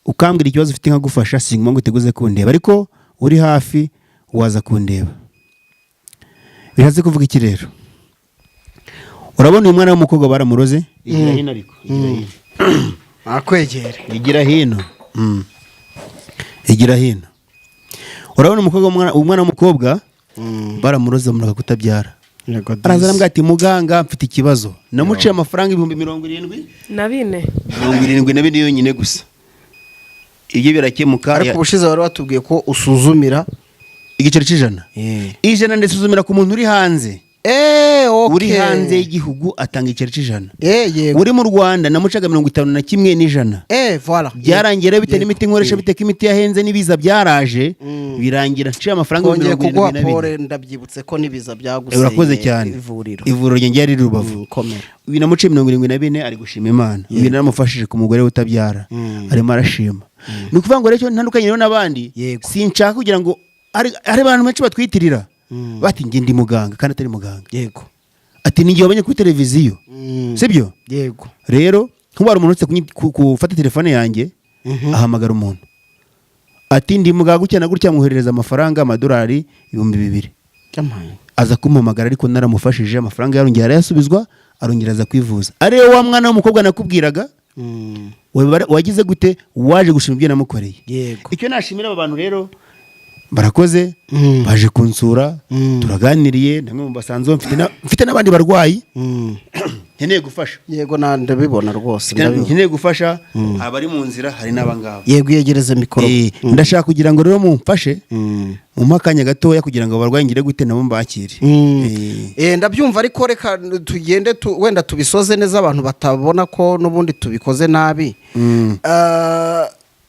ukambwira ikibazo ufite nkagufasha. Si ngombwa ngo uteguze kundeba, ariko uri hafi. Waza kundeba. Bishatse kuvuga iki rero? Urabona uyu mwana w'umukobwa baramuroze. Igira hino ariko, igira hino. Akwegere. Igira hino. Igira hino. Urabona umukobwa, umwana w'umukobwa baramuroze, bamureka kutabyara. Araza arambwira ati: "Muganga, mfite ikibazo." Namuciye amafaranga 74,000. Na bine. 74 yonyine gusa, ibyo birakemuka. Ariko ubushize wari watubwiye ko usuzumira Igiceri cy'ijana, ijana, ndasuzumira ku muntu uri hanze. Uri hanze y'igihugu atanga igiceri cy'ijana. Yego. Uri mu Rwanda namucaga 51 n'ijana. Voilà. Byarangiye rero bitewe n'imiti nkoresha, bitewe ko imiti yahenze n'ibiza byaraje, birangira nciye amafaranga Kongeye mirongo kuguha irindwi na pole, bine. Ndabyibutse ko n'ibiza byaguseye. Urakoze cyane. Ivuriro. Ivuriro ryanjye ryari Rubavu. Komera. Uyu namuciye 74, ari gushima Imana. Uyu naramufashije ku mugore we utabyara, arimo arashima. Ni ukuvuga ngo rero icyo ntandukanye rero n'abandi, sinshaka kugira ngo hari abantu benshi batwitirira bati: "Njye ndi muganga," kandi atari muganga. Ati: "Ni igihe wabonye kuri televiziyo." Sibyo? Yego. Rero nkuba hari umuntu uretse gufata telefone yanjye, ahamagara umuntu ati: "Ndi muganga gutya na gutya," amwoherereza amafaranga, amadolari 2000. Yampaye. Aza kumpamagara, ariko naramufashije, amafaranga yarongera arayasubizwa, arongera aza kwivuza. Ariwe wa mwana w'umukobwa nakubwiraga wagize gute, waje gushima ibyo namukoreye. Icyo nashimira aba bantu rero, barakoze, baje kunsura, turaganiriye, namwe mu basanzwe mfite n'abandi barwayi nkeneye gufasha. Yego, na ndabibona rwose, ndabibona. Nkeneye gufasha abari mu nzira, hari n'abangaba. Yego, yegereze mikoro. Ndashaka kugira ngo rero mumfashe, mumpe akanya gatoya kugira ngo abarwayi ngire gute, nabo mbakire. Ndabyumva, ariko reka tugende wenda tubisoze neza, abantu batabona ko n'ubundi tubikoze nabi.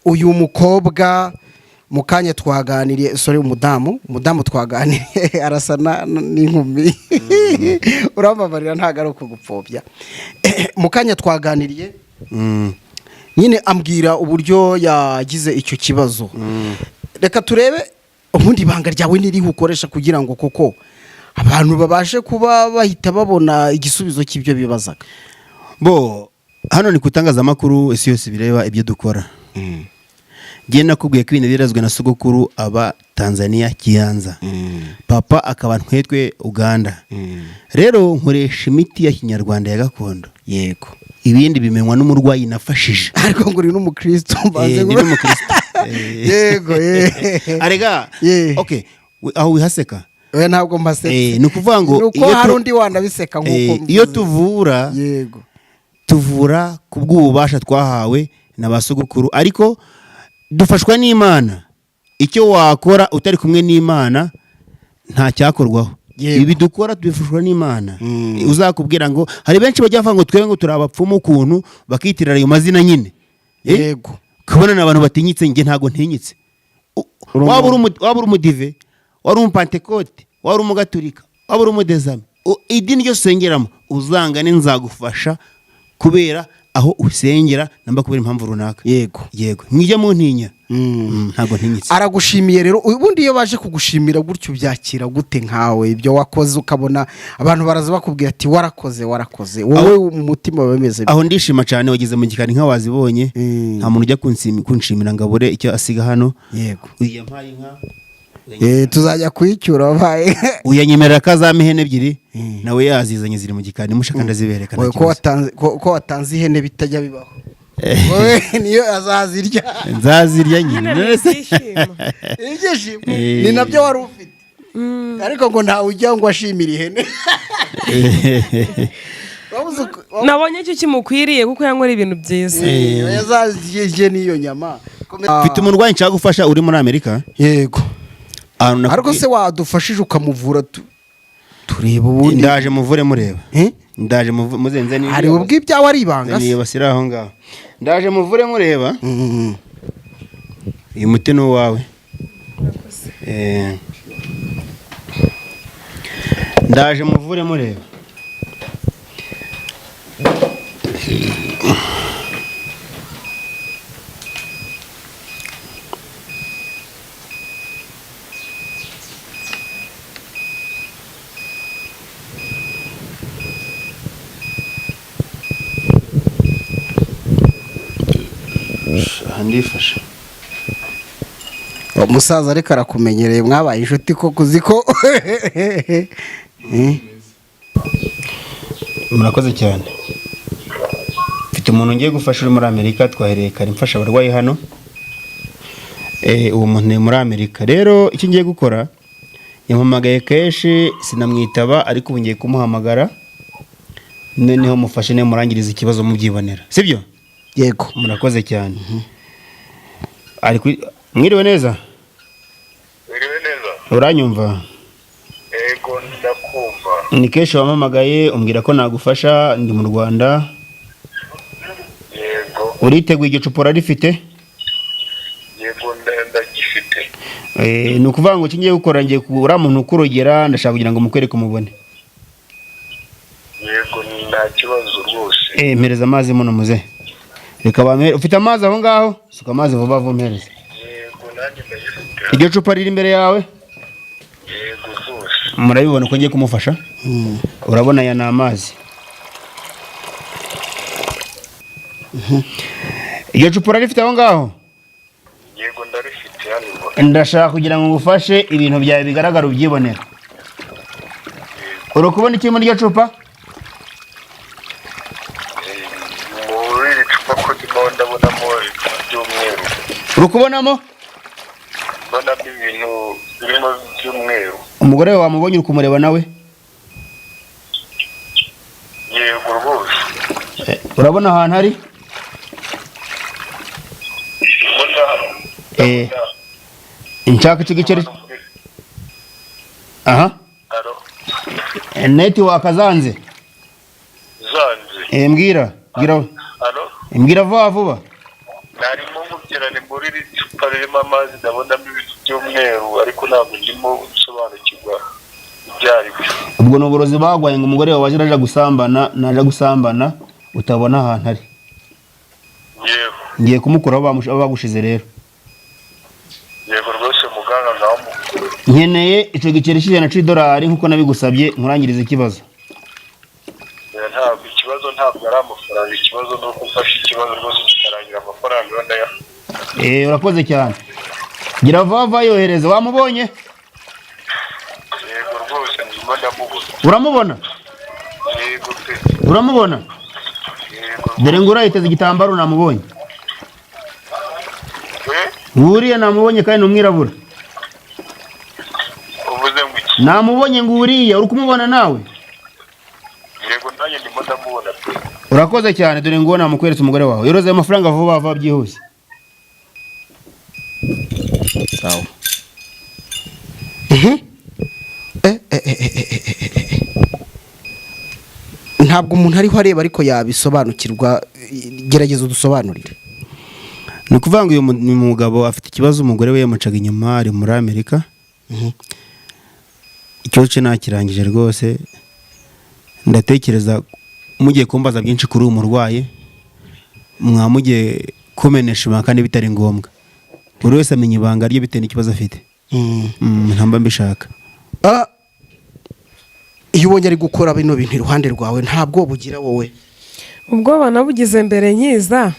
Uyu mukobwa mu kanya twaganiriye, sorry, umudamu twaganiriye arasa n'inkumi, urambabarira, ntabwo ari ukugupfobya. Mu kanya twaganiriye nyine ambwira uburyo yagize icyo kibazo. Reka turebe ubundi ibanga ryawe n'irihe ukoresha kugira ngo koko abantu babashe kuba bahita babona igisubizo cy'ibyo bibazaga. Bo hano ni ku itangazamakuru, isi yose bireba ibyo dukora. Njye nakubwiye ko ibintu birazwe na sogokuru aba Tanzania Kiyanza, papa akaba Ntwetwe Uganda. Rero nkoresha imiti ya kinyarwanda ya gakondo. Ibindi bimenywa n'umurwayi nafashije. Ariko ngo uri n'umukristo, mbanze Ndi n'umukristo. Yego. Arega, okay, aho wihaseka? We, ntabwo mbasetse. Ni ukuvuga ngo ni uko iyo hari undi wanabiseka nk'uko iyo mvuze. tuvura, tuvura ku bw'ububasha twahawe na ba sogokuru, ariko dufashwa n'Imana. Icyo wakora utari kumwe n'Imana nta cyakorwaho. Ibi dukora tubifashwa n'Imana. Uzakubwira ngo hari benshi bajya bavuga ngo twebwe ngo turi abapfumu, ukuntu bakitirira ayo mazina nyine. Kubona ni abantu batinyitse, njye ntabwo ntinyitse. Waba uri umudive, waba uri umupantekote, waba uri umugaturika, waba uri umudezame, idini ryose usengeramo, uzangane nzagufasha kubera aho usengera namba kubera impamvu runaka. Yego, mwijya muntinya. Ntabwo ntinyitse. Aragushimiye rero. Ubundi iyo baje kugushimira gutyo ubyakira gute nkawe, ibyo wakoze ukabona abantu baraza bakubwira ati: "Warakoze, warakoze," wowe mu mutima bimeze bite? Aho ndishima cyane. Wageze mu gikari, inka wazibonye. Nta muntu ujya kunshimira ngo abure icyo asiga hano. Uyu yampaye inka. Tuzajya kuyicyura wabaye. Uyanyemerera ko azampa ihene ebyiri, nawe yazizanye, ziri mu gikari, nimushaka ndazibereka, nta Wowe ko kibazo. ko watanze ihene bitajya bibaho, wowe niyo azazirya. Nzazirya nyine. Nyine ni ibyishimo. Ibyishimo ni nabyo wari ufite, ariko ngo ntawe ujya ngo ashimire ihene. Wabuze Nabonye icyo kimukwiriye kuko yanywera ibintu byiza. Yazarye n'iyo nyama. Mfite umurwayi nshaka gufasha uri muri Amerika. Ahantu Ariko se wadufashije ukamuvura tureba ubundi? Ndaje muvure mureba. Eh? Ndaje muzenze niba Hari ubwo ibyawe ari ibanga se? Niba basira aho ngaho, ndaje muvure mureba. Uyu muti ni uwawe. Ndaje muvure mureba. Aha ndifasha. Umusaza ariko arakumenyereye, mwabaye inshuti koko, uzi ko Murakoze cyane. Mfite umuntu ngiye gufasha uri muri Amerika. Twahereye kare mfasha abarwayi hano. Uwo muntu ni muri Amerika. Rero icyo ngiye gukora, yampamagaye kenshi sinamwitaba, ariko ubu ngiye kumuhamagara, noneho mufashe niyo murangiriza ikibazo mubyibonera, sibyo? Yego. Murakoze cyane. Ari kuri. Mwiriwe neza? Wiriwe neza. Uranyumva? Yego, ndakumva. Ni kenshi wampamagaye umbwira ko nagufasha, ndi mu Rwanda. Yego. Uriteguye? Igicupa urarifite? Yego, ndagifite. Ni ukuvuga ngo icyo ngiye gukora, ngiye uriya muntu ukurogera, ndashaka kugira ngo mukwereke umubone. Yego, nta kibazo rwose. Mpereza amazi muno muze, reka bampe. Ufite amazi aho ngaho? Suka amazi vuba vuba umpereze. Yego, nanjye ndagifite. Iryo cupa riri imbere yawe? Yego rwose. Murabibona ko ngiye kumufasha. Urabona aya ni amazi. Iryo cupa urarifite aho ngaho? Yego, ndarifite hano imbona. Ndashaka kugira ngo ngufashe ibintu byawe bigaragara ubyibonera. Uri kubona ikiri muri iryo cupa? Muri iri cupa ko ndimo ndabonamo ibintu by'umweru. Uri kubonamo? Mbonamo ibintu birimo by'umweru. Umugore wawe wamubonye? Uri kumureba nawe? Yego rwose. Urabona ahantu ari? Mbona. Nshaka icyo giceri aha. Alo? Network zanze. Zanze. Mbwira, mbwira. Alo? Mbwira vuba vuba. Narimo nkubwira ni muri iri cupa ririmo amazi ndabonamo ibintu by'umweru, ariko ntabwo ndimo gusobanukirwa ibyo ari byo. Ubwo ni uburozi bagwaye ngo umugore wawe aje araja gusambana, naja gusambana utabona ahantu ari. Yego. Ngiye kumukuraho aho bagushize rero. Yego rwose muganga, ngaho mukuru. Nkeneye icyo giceri cy'ijana c'idolari nk'uko nabigusabye, nkurangirize ikibazo. Ntabwo ikibazo, ntabwo ari amafaranga. Ikibazo ni uko ufashe ikibazo rwose kikarangira, amafaranga yo ndaya. Urakoze cyane, gira vuba vuba yohereza. Wamubonye? Yego rwose, ndimo ndamubona. Uramubona? Yego pe. Uramubona? Yego. Dore ngo urayiteze igitambaro, namubonye. Nguriya namubonye kandi ni umwirabura. Uvuze ngo iki? Namubonye, nguriya. Uri kumubona nawe? Yego, nanjye ndimo ndamubona pe. Urakoze cyane. Dore ngo namukweretse umugore wawe. Yoroze ayo mafaranga vuba vuba byihuse. Sawa. Ntabwo umuntu ariho areba ariko yabisobanukirwa. Gerageza udusobanurire. Ni ukuvuga ngo uyu ni mugabo afite ikibazo, umugore we yamucaga inyuma, ari muri Amerika. Ikibazo cye nakirangije rwose. Ndatekereza mugiye kumbaza byinshi kuri uyu murwayi, mwaba mugiye kumenesha ibanga kandi bitari ngombwa. Buri wese amenya ibanga rye bitewe n'ikibazo afite. Ntamba mbishaka. Iyo ubonye ari gukora bino bintu iruhande rwawe, ntabwo bugira wowe? Ubwoba nabugize mbere nkiza,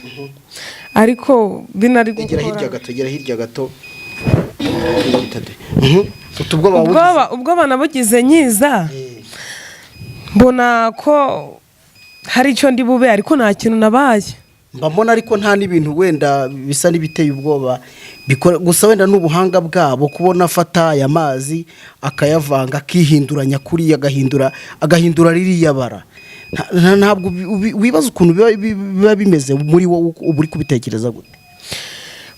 ariko binari Egera hirya gukora. gato, egera hirya gato. Utu ubwoba wabugize? Ubwoba nabugize nkiza, mbona ko hari icyo ndi bube, ariko nta kintu nabaye. Mba mbona ariko nta n'ibintu wenda bisa n'ibiteye ubwoba bikora, gusa wenda n'ubuhanga bwabo, kubona afata aya mazi akayavanga, akihinduranya kuriya, agahindura ririya bara. Ntabwo wibaza ukuntu biba bimeze muri wowe, uba uri kubitekereza gute?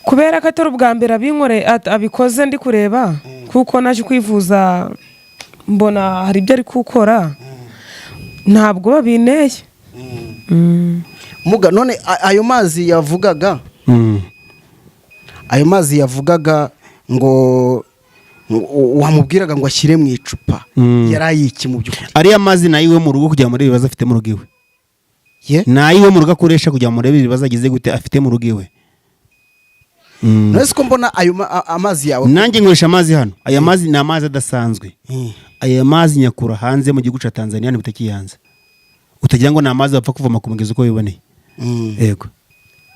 Kubera ko atari ubwa mbere abinkore, abikoze ndi kureba, kuko naje kwivuza mbona hari ibyo ari gukora, ntabwo babinteye. Muga none ayo mazi yavugaga, ayo mazi yavugaga ngo wamubwiraga ngo ashyire mu icupa, yari ayiki mu by'ukuri? Ariya mazi ni ayiwe mu rugo kugira ngo murebe ibibazo afite mu rugo iwe. Ye? Ni ayiwe mu rugo akoresha kugira ngo murebe ibibazo agize gute afite mu rugo iwe. None ko mbona ayo amazi yawe? Nanjye nkoresha amazi hano. Aya mazi ni amazi adasanzwe. Aya mazi nyakura hanze mu gihugu cya Tanzania, ntibutakiyanze utagira ngo ni amazi bapfa kuvoma ku mugezi uko wiboneye. Yego.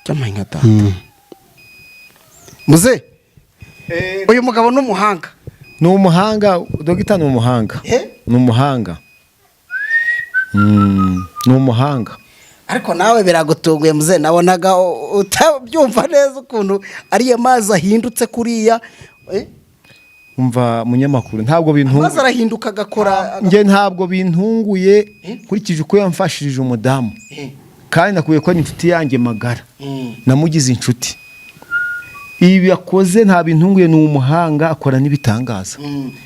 Cyamaye nka data. Muze. Uyu mugabo ni umuhanga. Ni umuhanga, dogita, ni umuhanga. Eh? Ni umuhanga. Ni umuhanga. Ariko nawe biragutunguye muze, nabonaga utabyumva neza ukuntu ariyo mazi ahindutse kuriya. Umva munyamakuru, ntabwo Amazi bintunguye. arahinduka agakora. Njye ntabwo bintunguye nkurikije uko yamfashirije umudamu, kandi nakubwiye ko ari inshuti yanjye magara, namugize inshuti. Ibi yakoze nta bintunguye, ni umuhanga, akora n'ibitangaza,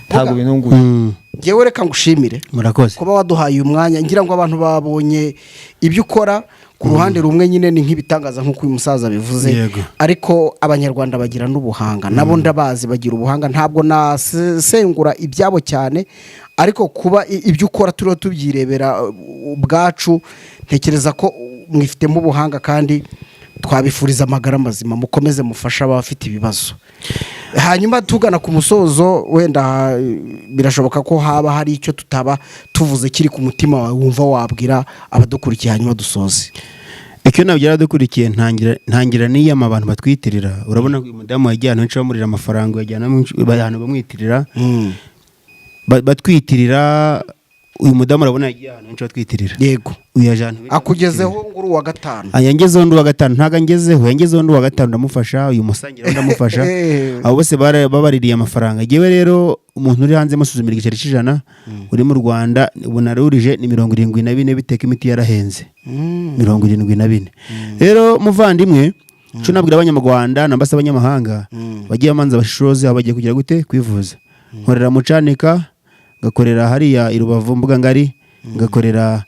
ntabwo bintunguye. Ngewe reka ngushimire Murakoze. kuba waduhaye uyu mwanya. Ngira ngo abantu babonye ibyo ukora. Ku ruhande rumwe nyine ni nk'ibitangaza nk'uko uyu musaza bivuze, ariko Abanyarwanda bagira n'ubuhanga, nabo ndabazi bagira ubuhanga. Ntabwo nasengura ibyabo cyane, ariko kuba ibyo ukora turiho tubyirebera ubwacu, ntekereza ko mwifitemo ubuhanga kandi twabifuriza amagara mazima. Mukomeze mufashe abafite ibibazo. Hanyuma tugana ku musozo, wenda birashoboka ko haba hari icyo tutaba tuvuze kiri ku mutima wawe wumva wabwira abadukurikiye, hanyuma dusoze. Icyo nabwira dukurikiye, ntangira niyama abantu batwitirira. Urabona uyu mudamu yagiye ahantu henshi bamurira amafaranga, yajyana ahantu bamwitirira, batwitirira. Uyu mudamu urabona yagiye ahantu henshi batwitirira. Uyu yaje ahantu henshi. Akugezeho ngo uri uwa gatanu. Ah, yangezeho undi wa gatanu. Ntabwo angezeho, yangezeho undi wa gatanu, ndamufasha. Uyu musangira ndamufasha. Abo bose babaririye amafaranga. Yewe rero, umuntu uri hanze musuzumira igiceri cy'ijana, uri mu Rwanda ubu narurije ni 74, biteka imiti yarahenze, 74. Rero muvandimwe, icyo nabwira Abanyarwanda namba se abanyamahanga, bagiye bamanza bashishoze aho bagiye kugira gute kwivuza. Nkorera Mucanika, ngakorera hariya i Rubavu Mbuga Ngari, ngakorera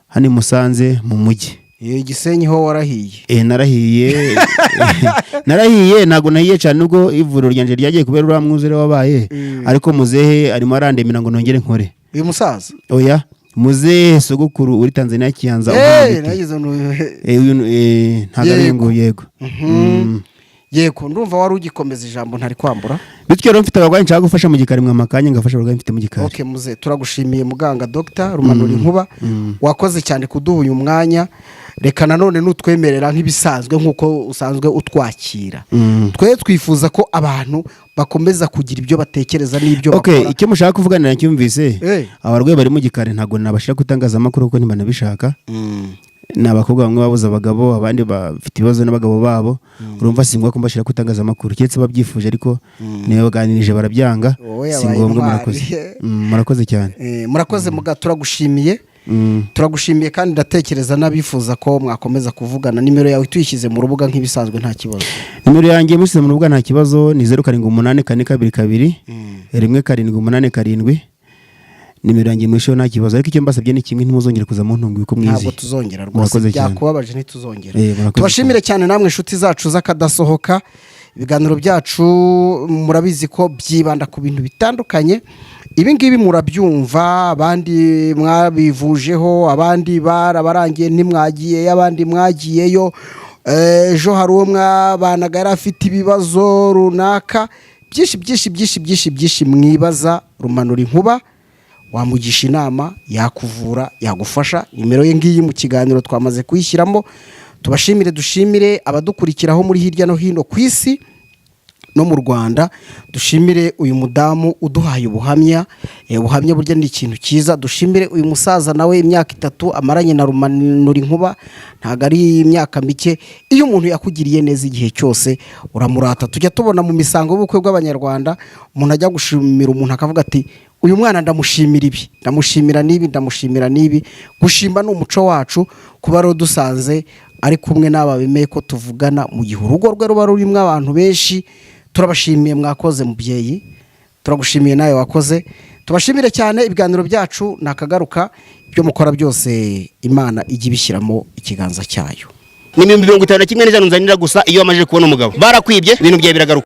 hano i Musanze mu mujyi. Iyo Gisenyi ho warahiye? Narahiye, narahiye. Ntabwo nahiye cyane nubwo ivuriro ryanjye ryagiye kubera uriya mwuzure wabaye, ariko muzehe arimo arandemera ngo nongere nkore. Uyu musaza? Oya, muzehe sogokuru uri Tanzania Kiyanza uvuga imiti. Nagize ngo Uyu, ntabwo ari ngo yego. Yego, ndumva wari ugikomeza ijambo, ntari kwambura. Bityo rero mfite abarwayi nshaka gufasha mu gikari, mwamakanya ngafasha abarwayi mfite mu gikari. Ok muze, turagushimiye muganga Dr Rumanura Inkuba, wakoze cyane kuduha uyu mwanya. Reka nanone nutwemerera nk'ibisanzwe, nk'uko usanzwe utwakira, twe twifuza ko abantu bakomeza kugira ibyo batekereza n'ibyo bakora. Icyo mushaka kuvuganira cyumvise. Abarwayi bari mu gikari ntabwo nabashyira ku itangazamakuru kuko ntibanabishaka. Ni abakobwa bamwe babuze abagabo, abandi bafite ibibazo n'abagabo babo. Urumva si ngombwa ko mbashyira ku itangazamakuru, keretse babyifuje, ariko niba baganirije barabyanga. Wowe Si yabaye ngombwa. intwari. Murakoze. Murakoze cyane. Murakoze muga, turagushimiye. Turagushimiye kandi ndatekereza n'abifuza ko mwakomeza kuvugana, nimero yawe tuyishyize mu rubuga nk'ibisanzwe nta kibazo? Nimero yanjye mushyize mu rubuga nta kibazo, ni 0784221787. Nimero yanjye mwishyuwe nta kibazo, ariko icyo mbasabye ni kimwe: ntimuzongere kuza muntunga uko Ntabwo mwiziye. tuzongera rwose. Murakoze cyane. Byakubabaje, ntituzongera. Murakoze. Tubashimire cyane namwe inshuti zacu z'akadasohoka. Ibiganiro byacu murabizi ko byibanda ku bintu bitandukanye. Ibi ngibi murabyumva, abandi mwabivujeho, abandi barabarangiye ntimwagiyeyo, abandi mwagiyeyo. Ejo hari uwo mwabanaga yari afite ibibazo runaka, byinshi byinshi byinshi byinshi byinshi mwibaza. Rumanura Inkuba wamugisha inama, yakuvura, yagufasha. Nimero ye ngiyi mu kiganiro twamaze kuyishyiramo. Tubashimire, dushimire abadukurikiraho muri hirya no hino ku isi no mu Rwanda. Dushimire uyu mudamu uduhaye ubuhamya. Ubuhamya burya ni ikintu cyiza. Dushimire uyu musaza nawe, imyaka 3 amaranye na Rumanura Inkuba ntabwo ari imyaka mike. Iyo umuntu yakugiriye neza igihe cyose uramurata. Tujya tubona mu misango y'ubukwe bw'Abanyarwanda, umuntu ajya gushimira umuntu akavuga ati: "Uyu mwana ndamushimira ibi, ndamushimira n'ibi, ndamushimira n'ibi." Gushima ni umuco wacu. Kuba rero dusanze ari kumwe n'aba bemeye ko tuvugana mu gihe urugo rwe ruba rurimo abantu benshi, turabashimiye. Mwakoze mubyeyi, turagushimiye nawe wakoze. Tubashimire cyane. Ibiganiro byacu ni akagaruka. Ibyo mukora byose Imana ijya ibishyiramo ikiganza cyayo. Ni 51,100 nzanira gusa iyo wamaze kubona umugabo. Barakwibye, ibintu byawe biragaruka.